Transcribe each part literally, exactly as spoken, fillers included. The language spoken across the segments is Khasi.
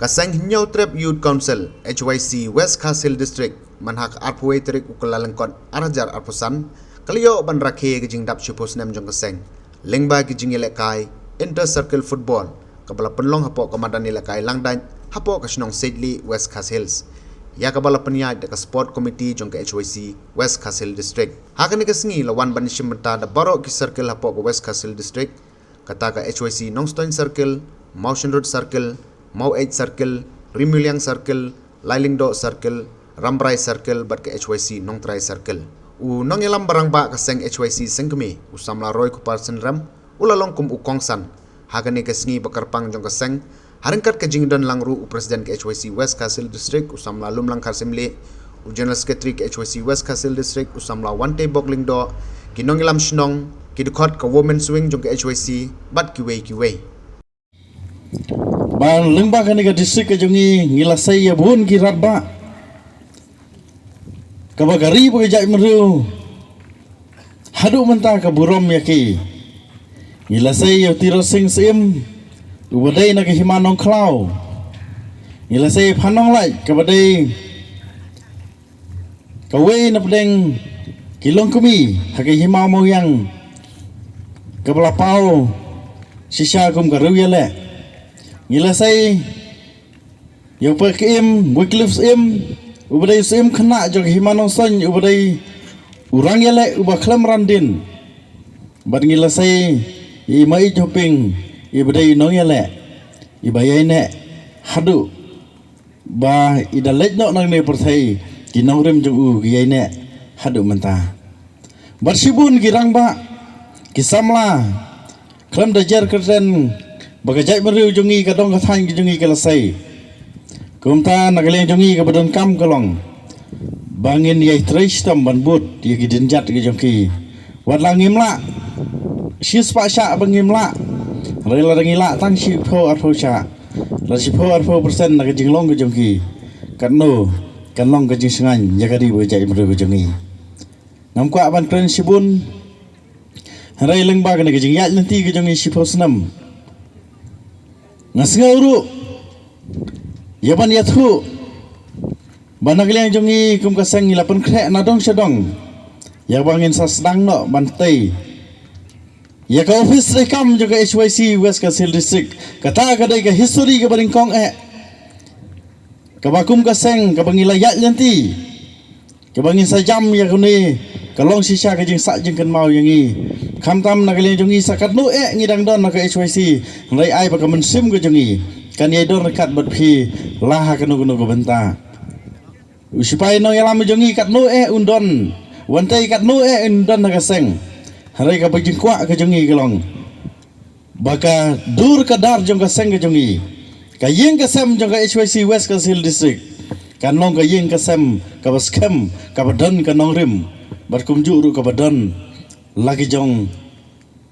Ka seng Hynñiewtrep Youth Council, H Y C, West Khasi Hills District, mynha ka arphew wei tarik u Kyllalyngkot ar hajar arphew san, ka la ïoh ban rakhe ka jingdap shiphew snem jong ka seng lyngba ki jingïalehkai inter circle football, kaba la pynlong hapoh ka madan ïalehkai Langdait, hapoh ka shnong Seitlieh, West Khasi Hills, ïa kaba la pynïaid da ka sport committee jong ka H Y C West Khasi Hills District. Ha kane ka sngi la wan ban ïashim bynta da baroh ki circle hapoh ka West Khasi Hills District, kata ka H Y C Nongstoiñ Circle, Mawshynrut Circle, Maweit Circle, Rimulliang Circle, Lailyngdoh Circle, Rambrai Circle bad ka H Y C Nongtrai Circle. U nongïalam ba rangbah ka seng H Y C Sengkmie, u samla Roy Kupar Synrem, u la long kum u kongsan ha kane ka sngi ba kyrpang jong ka seng, ha ryngkat ka jingdon lang ruh u President ka H Y C West Khasi Hills District, u samla Lumlang Kharshimlieh, u General Secretary ka H Y C West Khasi Hills District, u samla Wantebok Lyngdoh, ki nongïalam shnong, ki dkhot ka Women's Wing jong ka H Y C, bad kiwei kiwei. Ba lyngba kane ka district ka jong ngi, ngi la sei ïa bun ki radbah, kaba ka ri bad ka jaitbynriew haduh mynta ka burom ïa ki. Ngi la sei ïa u Tirot Sing Syiem, uba dei na ka hima Nongkhlaw. Ngi la sei ïa u Phan Nonglait, kaba dei kawei na pdeng ki longkmie ha ka hima Mawiang, kaba la paw shisha kum ka riewïaleh. Ngi la sei ïa u Pakyiem Wycliffe Syiem, uba dei u syiem khynnah jong ka hima Nongstoiñ, uba dei u rangïaleh uba khlem ran dien. Bad ngi la sei ïa i Maieit Hoping, iba dei i nongïaleh iba ïaineh haduh ba i da leit noh nangne pyrthei, ki nongrim jong u ki ïaineh haduh mynta. Bad shibun ki rangbah, ki samla, khlem da jer kyrteng, ba ka jaitbynriew jong ngi, ka dong ka thaiñ ka jong ngi ka la sei. Kumta na ka liang jong ngi kaba donkam ka long ba ngin ïai trei shitom ban bud ïa ki dienjat ki jong ki. Wat la ngim lah shispah shah, ba ngim lah, hynrei lada ngi lah tang shiphew arphew shah, la shiphew arphew percent na ka jinglong ka jong ki, katno kan long ka jingshngaiñ ïa ka ri bad ka jaitbynriew ka jong ngi. Ngam kwah ban kren shibun, hynrei lyngba kane ka jingïaid lynti ka jong ngi shiphew snem, nga sngew ruh ïa ban ïathuh ba na ka liang jong ngi kum ka seng ngi la pynkhreh na dong sha dong ïa ba ngin sa sdang noh ban tei ïa ka office treikam jong ka H Y C West Khasi Hills District. Kata ka dei ka history kaba nyngkong eh, kaba kum ka seng kaba ngi la ïaid lynti, kaba ngin sa jam ïa kane, ka long shisha ka jingsah jingkynmaw ïa ngi. Khamtam na ka liang jong ngi sa katno eh ngi dang don na ka H Y C, hynrei ai ba ka mynsiem ka jong ngi kan ïai don ryngkat bad phi la ha kano kano ka bynta. U sipai nongïalam jong ngi katno eh un don, wantei katno eh un don na ka seng, hynrei kaba jingkwah ka jong ngi ka long ba ka dur ka dar jong ka seng ka jong ngi, ka ïing ka sem jong ka H Y C West Khasi Hills District, kan long ka ïing ka sem kaba skhem, kaba don ka nongrim, bad kumjuh ruh kaba don la ki jong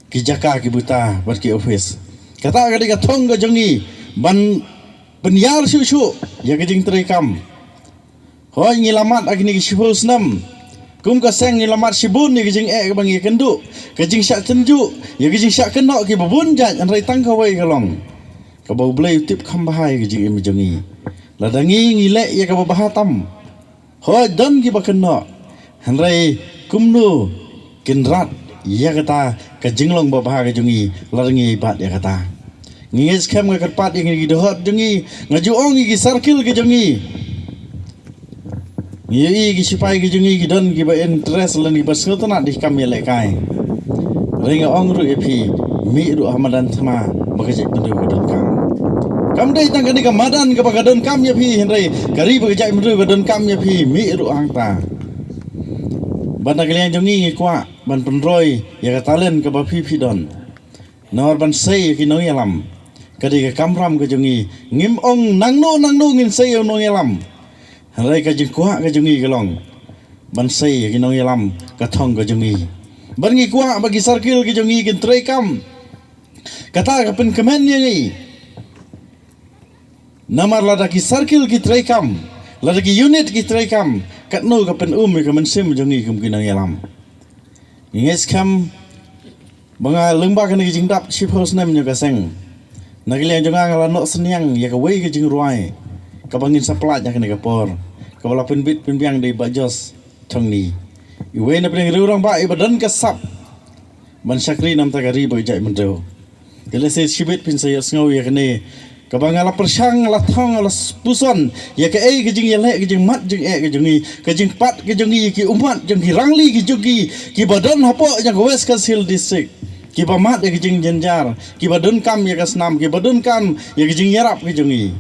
ki jaka ki buta bad ki office. Kata ka dei ka thong ka jong ngi ban pynïar shuh shuh ïa ka jingtreikam. Hooid, ngi la mad ha kine ki shiphew snem kum ka seng, ngi la mad shibun ïa ka jingeh kaba ngi ïakynduh, ka jingshah tynjuh, ïa ka jingshah kynnoh kiba bun jait, hynrei tang kawei ka long kaba U Blei u tip kham bha ïa ka jingim jong ngi. Lada ngi ngi leh ïa kaba bha tam, hooid, don kiba kynnoh, hynrei kumno kin rat ïa kata ka jinglong babha ka jong ngi lada ngi ïai bat ïa kata? Ngi ngeit skhem, nga kyrpad ïa ngi ki dohot jong ngi, nga ju ong ïa ki circle ki jong ngi. Ngi ïohi ki sipai ki jong ngi ki don kiba interest lane kiba sngewtynnat ïa ki kam ïalehkai. Hynrei nga ong ruh ïa phi, mih ruh ha madan thma ba ka jaitbynriew ka donkam. Kam dei tang kane ka madan kaba ka donkam ïa phi, hynrei ka ri bad ka jaitbynriew ka donkam ïa phi, mih ruh hangta. Bad na ka liang jong ngi ngi kwah ban pynroi ïa ka talent kaba phi phi don. Namar ban sei ïa ki nongïalam ka dei ka kamram ka jong ngi. Ngim ong nangno nangno ngin sei ïa u nongïalam, hynrei ka jingkwah ka jong ngi ka long ban sei ïa ki nongïalam ka thong ka jong ngi. Bad ngi kwah ba ki circle ki jong ngi kin treikam. Kata ka pynkmen ïa ngi. Namar lada ki circle ki treikam, lada ki unit ki treikam, katno ka pyn-um ïa ka mynsiem jong ngi kum ki nongïalam. Ngi ngeit skhem ba nga lyngba kane ka jingdap shiphew snem jong ka seng, Na ka liang jong nga, nga la noh synñiang ïa kawei ka jingrwai kaba ngin sa pynlait ha kane ka por, kaba la pynbit pynbiang da i Bah Jos Thongni, iwei na pdeng riewrangbah iba don ka sap ban shakri namar ka ri bad ka jaitbynriew. Te lehse shibit phin sa ïohsngew ïa kane, kaba nga la pyrshang, nga la thong, nga la puson ïa kaei ka jingïaleh, ka jingmad jingeh ka jong ngi, ka jingpad ka jong ngi ïa ki ummat jong ki rangli ki jong ki, kiba don hapoh jong ka West Khasi Hills District, kiba mad ïa ka jingjynjar, kiba donkam ïa ka snam, kiba donkam ïa ka jingïarap ka jong ngi.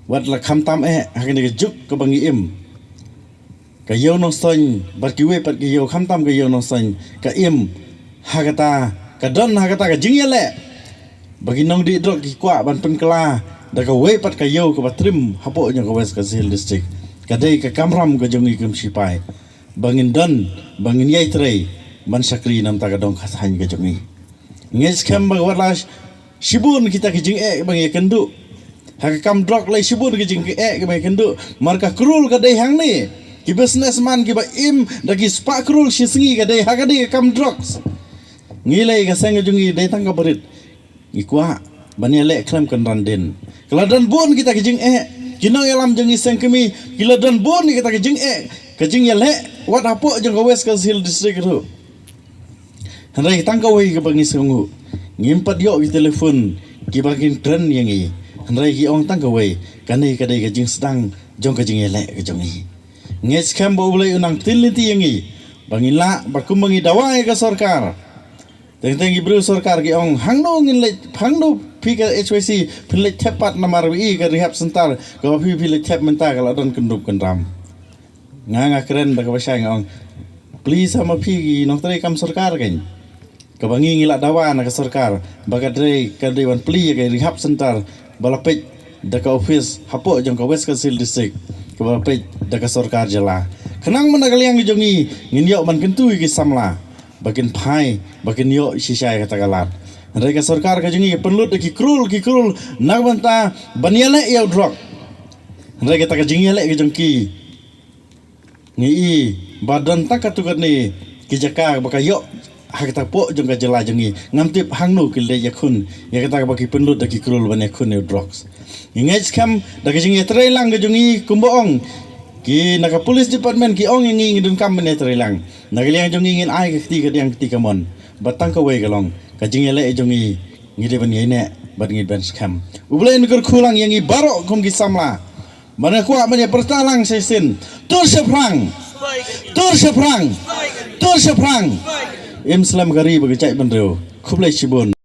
Wat la khamtam eh ha kane ka juk kaba ngi im, ka Ïew Nongstoiñ bad kiwei pat ki ïew, khamtam ka Ïew Nongstoiñ, ka im ha kata, ka don ha kata ka jingïaleh ba ki nongdih drok ki kwah ban pynkylla da kawei pat ka ïew kaba trim hapoh jong ka West Khasi Hills District. Ka dei ka kamram ka jong ngi kum shipai, ba ngin don, ba ngin ïai trei ban shakri namar ka dong ka thaiñ ka jong ngi. Ngeit skhem ba wat la shibun kita ki jingeh ba ngi ïakynduh ha ka kam drok, la shibun ki jingeh ba ngi ïakynduh. Namar ka krul ka dei hangne, ki businessman kiba im da ki spah krul shi sngi ka dei ha ka dei ka kam drugs. Ngi lei ka seng ka jong ngi dei tang kaba rit, ngi kwah ban ïaleh khlem kynran dien. Ka la don bun kita ki jingeh, ki nongïalam jong ngi seng kmie, ki la don bun kita ki jingeh, ka jingïaleh wat hapoh jong ka West Khasi Hills District ruh. Hynrei tang kawei kaba ngi sngewnguh, ngim pat ïoh ki telephone kiba kin kren ïa ngi. Hynrei ki ong tang kawei, kane ka dei ka jingsdang jong ka jingïaleh ka jong ngi. Ngeit skhem ba U Blei un nang pynlynti ïa ngi ba ngin lah, ba kumba ngi dawa ïa ka sorkar. Teng teng ki briew sorkar ki ong, hangno ngin leit, hangno phi ka H Y C phin leit thep pat, namar ba i ka rehab center kaba phi, phi leit thep mynta ka la don kyndup kynram. Nga, nga kren da kaba shai, nga ong, please, ha ma phi ki nongtrei kam sorkar kein, kaba ngi, ngi la dawa na ka sorkar ba ka dei, ka dei ban plie ïa ka rehab center ba la peit da ka office hapoh jong ka West Khasi Hills District, kaba la peit da ka sorkar jylla. Khnang mynta ka liang jong ngi ngin ïoh ban kyntu ïa ki samla ba kin phai, ba kin ïoh shisha ïa kata ka lad. Hynrei ka sorkar ka jong ngi ka pynlut da ki krul ki krul na ka bynta ban ïaleh ïa u drok. Hynrei kata ka jingïaleh ka jong ki, ngi i ba don tang katto katne ki jaka ba ka ïoh ha kata poh jong ka jylla jong ngi. Ngam tip hangno ki leit ïakhun ïa kata kaba ki pynlut da ki krul ban ïakhun ïa u drugs. Ngi ngeit skhem da ka jingïatreilang ka jong ngi, kumba ong ki na ka police department, ki ong ïa ngi, ngi donkam ban ïatreilang. Na ka liang jong ngi ngin ai ka kti kadiang kti kamon, ba tang kawei ka long ka jingïaleh jong ngi, ngi dei ban ïaineh bad ngi ban skhem. U Blei un kyrkhu lang ïa ngi baroh kum ki samla. Ba nga kwah ban ïa pyrta lang shisien. Tur shaphrang. Tur shaphrang. Tur shaphrang. Im slem ka ri bad ka jaitbynriew. Khublei shibun.